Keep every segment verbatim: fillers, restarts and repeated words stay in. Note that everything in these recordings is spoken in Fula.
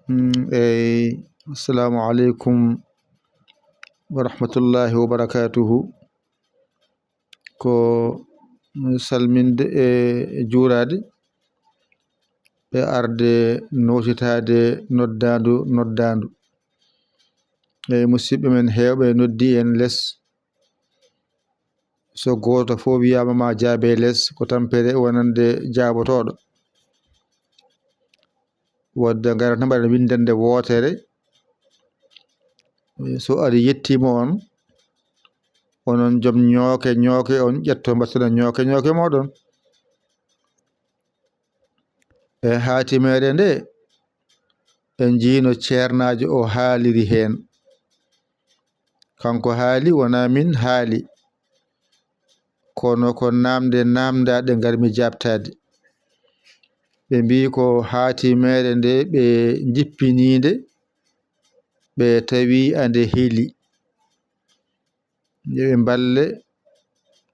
Mm, eyi, assalamu aleykum wa rahmatullahi wa barakatuhu. Ko salminde e juuraade e arde nowtitaade noddaandu, noddaandu. Eyi, musidɓe men heewɓe noddi en les. So gooto fof wiyaama ma jaabe les, ko tampere wonande jaabotooɗo. Wadde ngara tan mbaɗen winndannde wootere. So ari yettiima on, onon joom ñooke, ñooke on ƴetto mbattana ñooke, ñooke mooɗon. E haatimere nde, en njiino ceernaajo o haaliri heen. Kanko haali, wonaa min haali. Kono ko naamnde naamndaaɗe ngarmi jaabtaade. Ɓe mbii ko haatimere nde ɓe njippiniinde, ɓe tawi ande heli. Yo ɓe mballe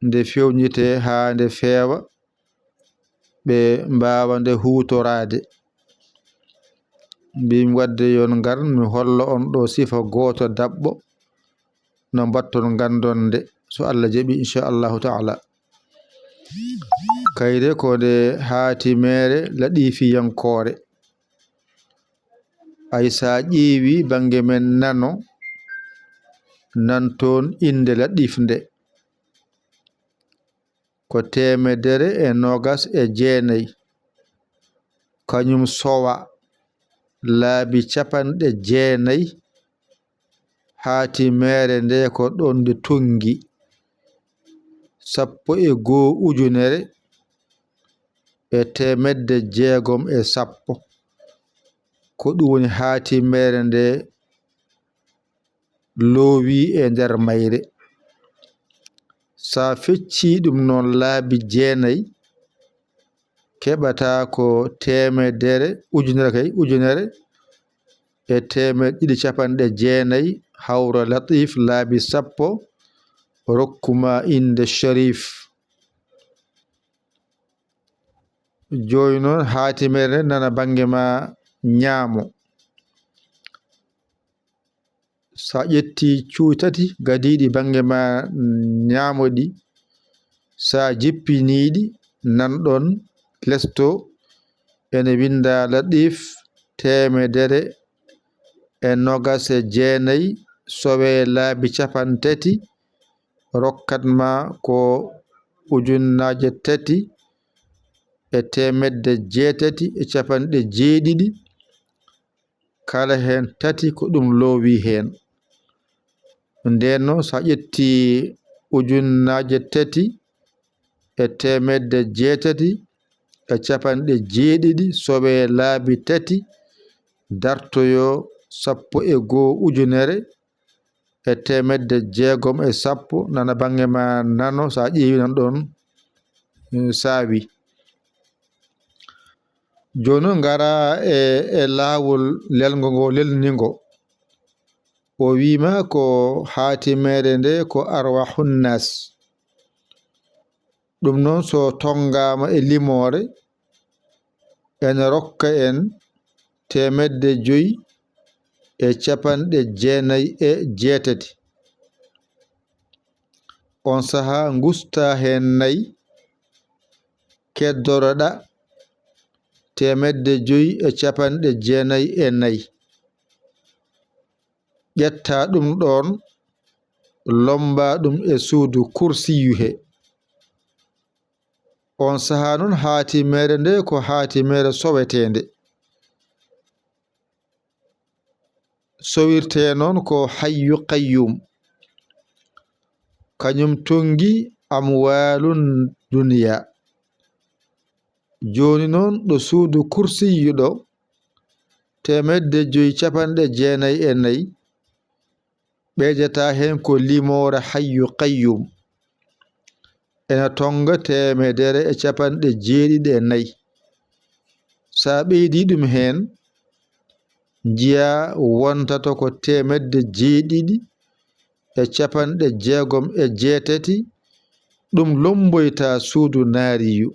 nde fewnitee haa nde feewa, ɓe mbaawa nde huutoraade. Mbimi wadde yon ngar mi holla on ɗo sifa gooto daɓɓo no mbatton nganndon nde, so Allah jaɓi, inchallahu taala. Kayre ko nde haatimere laɗifiyankoore. Ay, so a ƴeewi bannge men nano, nan toon innde laɗif nde. Ko teemedere e noogas e jeenay. Kañum sowa laabi capanɗe jeenay. Haatimere nde ko ɗoon nde tonngi. Sappo e goo ujunere e teemedde jeegom e sappo. Ko ɗum woni haatimere nde loowi e nder mayre. So a feccii ɗum noon laabi jeenay, keɓata ko teemedere, ujunere kay, ujunere e teemeɗɗe ɗiɗi capanɗe jeenay, hawra latif laabi sappo, rokkuma innde Sharif. Jooni noon, haatimere nana bannge ma ñaamo. So a ƴetti cuuɗi tati gadiiɗi bannge ma ñaamo ɗi, so a jippinii ɗi, nan ɗoon lesto ene winnda latif teemedere e noogas e jeenay, sowe laabi capanɗe tati, rokkat ma ko ujunnaaje tati e teemedde jeetati e capanɗe jeeɗiɗi, kala heen tati ko ɗum loowi heen. Ndeen noon, so a ƴetti ujunnaaje tati e teemedde jeetati e capanɗe jeeɗiɗi, sowe laabi tati, dartoyo sappo e goo ujunere e teemedde jeegom e sappo, nana bannge ma nano, so a ƴeewi nan ɗoon, mm, saawi. Jooni noon ngara e, e laawol lelngo ngo lelni ngo. O wiima ko haatimere nde ko arwahunnas. Ɗum noon so tonngaama e limoore, ene rokka en teemedde joyi e capanɗe jeenay e jeetati. On sahaa ngusta heen nay, keddoroɗa teemedde joyi e capanɗe jeenay e nay. Ƴetta ɗum ɗoon, lomba ɗum e suudu kursiyu he. On sahaa noon, haatimere nde ko haatimere soweteende. Sowirtee noon ko Hayyu Qayyum. Kañum tonngi amwaalun duniya. Jooni noon, ɗo suudu kursiyyu ɗo, teemedde joyi capanɗe jeenay e nay, ɓeydata heen ko limoore Hayyu Qayyum. Ena tonnga teemedere e capanɗe jeeɗiɗi e nay. So a ɓeydii ɗum heen, njiyaa wontata ko teemedde jeeɗiɗi e capanɗe jeegom e jeetati, ɗum lomboyta suudu naariyu.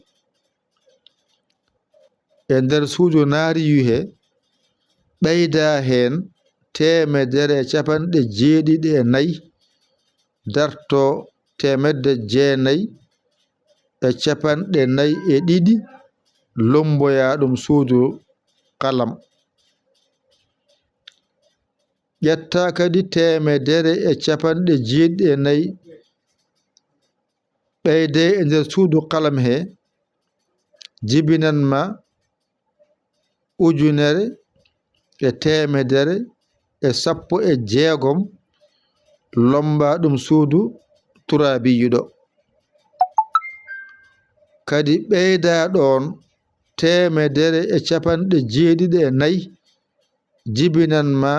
E nder suudu naariyu he, Ɓeyda heen teemedere e capanɗe jeeɗiɗi e nayi, darto teemedde jeenayi e capanɗe nayi e ɗiɗi, lommboyaa ɗum suudu qalam. Ƴetta kadi teemedere e capanɗe jeeɗiɗi e nayi, ɓeyde e nder suudu qalam he, jibinan ma ujunere e teemedere e sappo e jeegom, lommba ɗum suudu turaabiyu ɗo. Kadi ɓeyda ɗoon teemedere e capanɗe jeeɗiɗi e nayi, jibinan ma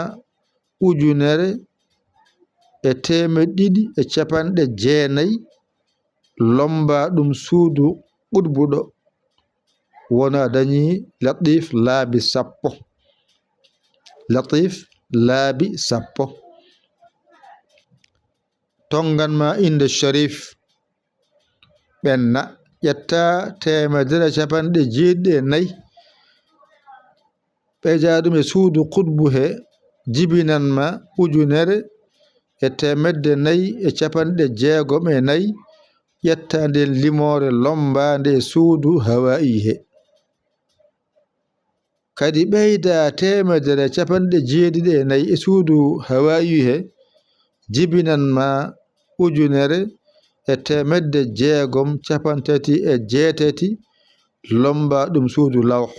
ujunere e teemeɗɗe ɗiɗi e capanɗe jeenayi, lommba ɗum suudu qutbu ɗo. Wona dañi Latif laabi sappo. Latif laabi sappo. Tonngan ma innde Sharif. Ɓenna, ƴetta teemedere capanɗe jeeɗiɗi e nayi, ɓeyda ɗum e suudu qutbu he, jibinan ma ujunere e teemedde nayi e capanɗe jeegom e nayi, ƴetta ndeen limoore lommbaande e suudu hawaayi he. Kadi ɓeyda teemedere capanɗe jeeɗiɗi e nayi e suudu hawaayi he, jibinan ma ujunere e teemedde jeegom capantati e jeetati, lommba ɗum suudu lawh.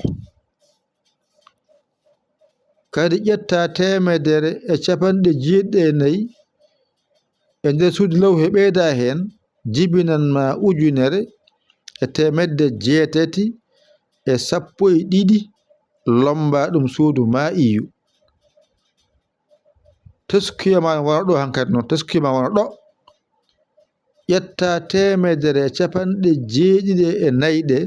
Kadi ƴetta teemedere e capanɗe jeeɗiɗi e nayi e nder suudu lawh he, ɓeyda heen, jibinan ma ujunere e teemedde jeetati e sappo e ɗiɗi, lommba ɗum suudu maa'iyu. Teskuya ma wona ɗo hankadi noon, teskuya ma wona ɗo. Ƴetta teemedere e capanɗe jeeɗiɗi e nayi ɗe,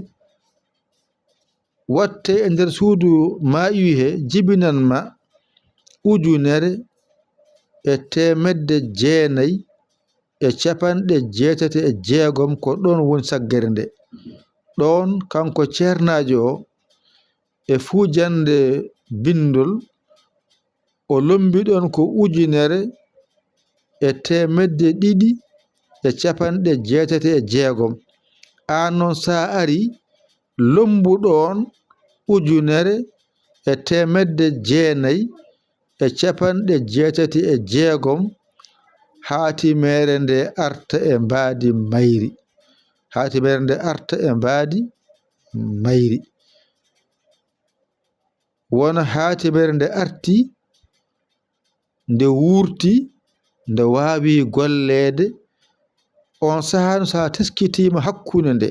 watte e nder suudu maa'iyu he, jibinan ma ujunere e teemedde jeenayi e capanɗe jeetati e jeegom, ko ɗoon woni saggere nde. Ɗoon kanko ceernaajo o, e fuu jannde binndol, o lommbi ɗoon ko ujunere e teemedde ɗiɗi e capanɗe jeetati e jeegom. Aan noon, so a arii, lommbu ɗoon ujunere e teemedde jeenayi e capanɗe jeetati e jeegom, haatimeere nde arta e mbaadi mayri. Haatimeere nde arta e mbaadi mayri. Wona haatimeere nde arti, nde wuurti, nde waawi golleede. Oon sahaa no, so a teskitiima hakkunde nde,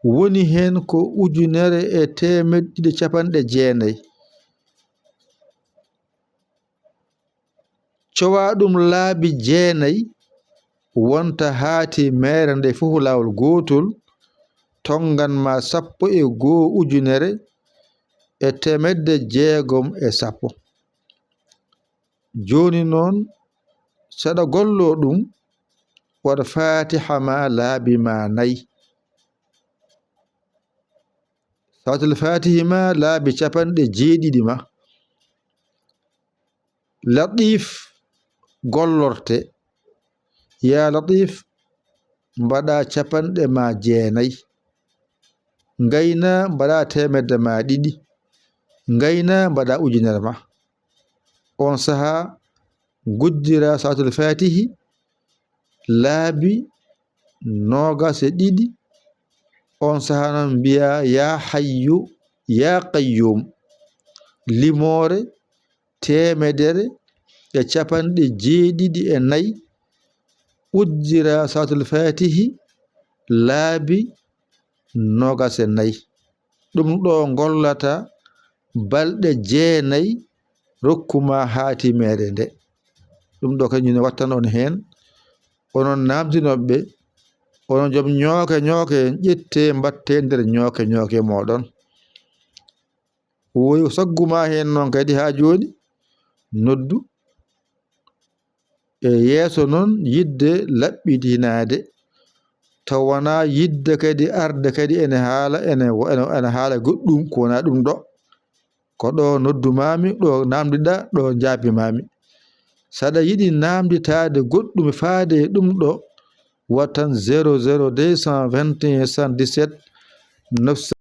woni heen ko ujunere e teemedde ɗiɗi capanɗe jeenayi. Cowaa ɗum laabi jeenayi, wonta haatimeere nde fof laawol gootol, tonngan ma sappo e goo ujunere e teemedde jeegom e sappo. Jooni noon, so aɗa golloo ɗum, waɗ Faatiha ma laabi ma nayi. Salaatul Faatihi ma laabi capanɗe jeeɗiɗi ma. Latif gollorte. Yaa Latif, mbaɗa capanɗe ma jeenayi. Ngayna, mbaɗa teemedde ma ɗiɗi. Ngayna, mbaɗa ujunere ma. Oon sahaa, nguddira Salaatul Faatihi laabi noogas e ɗiɗi. Oon sahaa noon mbiya, "Yaa Hayyu, yaa Qayyum." Limoore teemedere e capanɗe jeeɗiɗi e nayi, uddira Salaatul Faatihi laabi noogas e nayi. Ɗum ɗo gollata balɗe jeenayi, rokku ma haatimeere nde. Ɗum ɗo kañum ne wattan on heen, onon naamndinooɓe, onon joom ñooke ñooke, ƴettee mbattee nder ñooke ñooke mooɗon. Woy saggu ma heen noon kadi haa jooni, noddu e yeeso noon yiɗde laɓɓitinaade, taw wonaa yiɗde kadi arde kadi ene haala, ene, ene, ene haala goɗɗum ko wonaa ɗum ɗo. Ko ɗo noddumaami, ɗo namdiɗa, ɗo njaabimaami. Saɗa yiɗi namditaade goɗɗum faade e ɗum ɗo, wattan zéro zéro deux cent vingt et un soixante-dix-sept neuf cent.